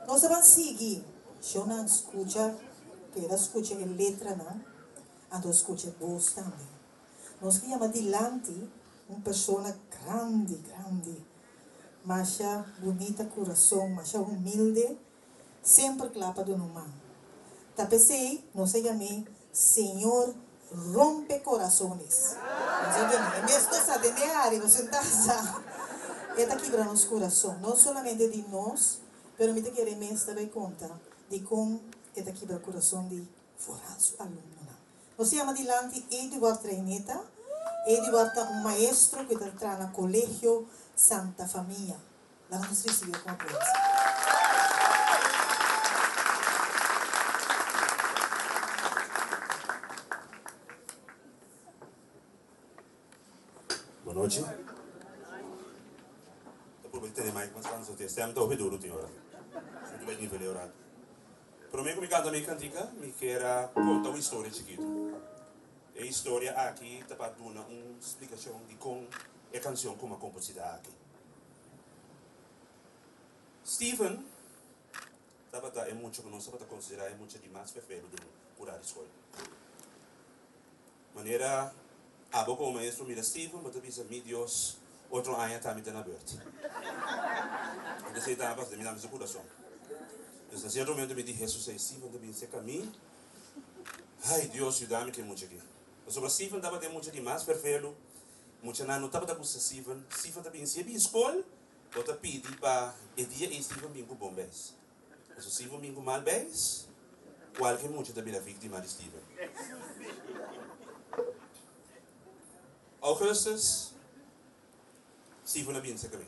Nos ta ban sigui. Shownan skucha, keda skucha e letranan, anto skucha e bos tambe. Nos ke yama dilanti un persona grandi, grandi, masha bunita kurason, masha humilde, semper kla pa duna un man. Ta p'esei nos a yam'é Señor Rompe Corazones. Nos a duna e mes nos a tende ari, bo sentá sa. E ta kibra nos kurason, no solamente di nos, pero mi ta kere e mes ta bai konta dikon e ta kibra kurason di foral su alumnonan. Nos ta yama dilanti Eduard Reineta. Eduard ta un maestro ku ta traha na Colegio Santa Famia. Laga nos risibié ku aplauso. Bon nochi. Ta purba di tene mic mas cansa te stem ta hopi duro tin ora. Sinti bai nivel e ora. Prome ku mi kanta mi kantika mi kier a konta un historia chikitu. E historia aki ta pa duna un splikashon di kon e kansion ku mi a komposita aki. Steven tabata e mucha ku nos tabata konsiderá e mucha di mas fefelu den kura di skol. Manera abo komo maestro mira Steven, bo ta bisa, Mi Dios, otro aña ta mi ta na beurt. Anto esei ta pas den mi su kurason. Dus na sierto momento mi di Hesus ei, Steven ta bin serka mi. Ai Dios, yuda mi ku e mucha aki. Pasobra Steven tabata e mucha di mas ferfelu. Muchanan no tabata gusta Steven. Steven ta bin, si e bin skol, bo ta pidi pa e dia ei Steven bin ku bon bes. Pasobra si bo bin ku mal beis, kualke mucha ta bira víktima di Steven. Augustus, Steven a bin serka mi.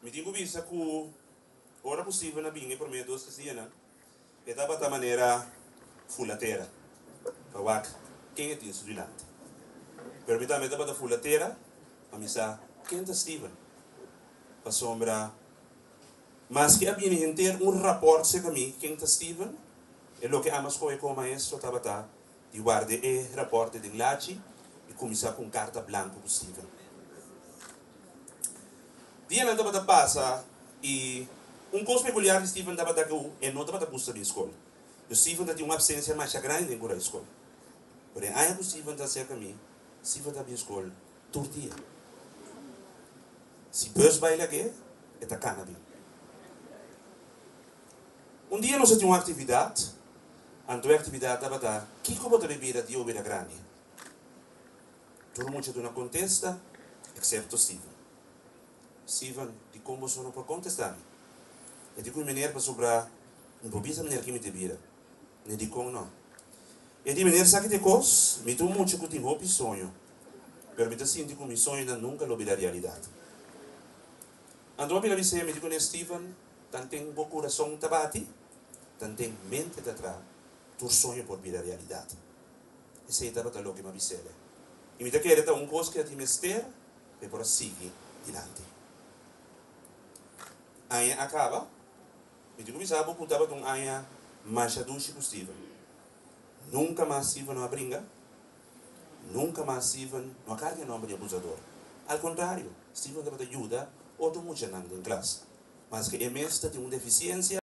Mi tin ku bisa ku ora ku Steven a bin e promé dos tres dianan, e tabata manera fula tera pa wak ken e tin su dilanti. Pero mi tambe tabata fula tera pa mi sa ken ta Steven. Pasobra maske a bini henter un rapòrt serka mi ken ta Steven, e loke ama skohe komo maestro tabata di warda e rapòrte den lachi i kuminsá ku un karta blanku ku Steven. Dianan tabata pasa i un kos pekuliar di Steven tabata ku e no tabata gusta bin skol. Dus Steven ta tin un apsensia masha grandi den kura di skol. Pero e aña ku Steven ta serka mi, Steven ta bin skol tur dia. Si bus bai lag'é, e ta kana bin. Un dia nos a tin un aktividat, anto e aktividat tabata, Kiko bo ta bibida di bo bira grandi? Tur mucha duna kontesta, eksepto Steven. Steven, dikon boso no por kontestá mi? E di ku mi meneer pasobra mi por bisa meneer ki mi ta bira. Mi dikon no? E di, Meneer sa ki ta e kos? Mi ta un mucha ku tin hopi soño, pero mi ta sinti ku mi soñonan nunka lo bira realidat. Anto a bira bis'é, Mi di kuné, Steven, tanten bo kurason ta bati, tanten mente ta traha, tur soño por bira realidat. Esei tabata loke mi a bis'é. I mi ta kere ta un kos ku a tin mester pa e por a sigui dilanti. Aña a kaba. Mi tin ku bisa bo ku tabata un aña masha dushi ku Steven. Nunka mas Steven no a bringa, nunka mas Steven no a karga e nòmber di abusador. Al kontrario, Steven tabata yuda otro muchanan den klas. Maske e mes ta tin un defisiensia.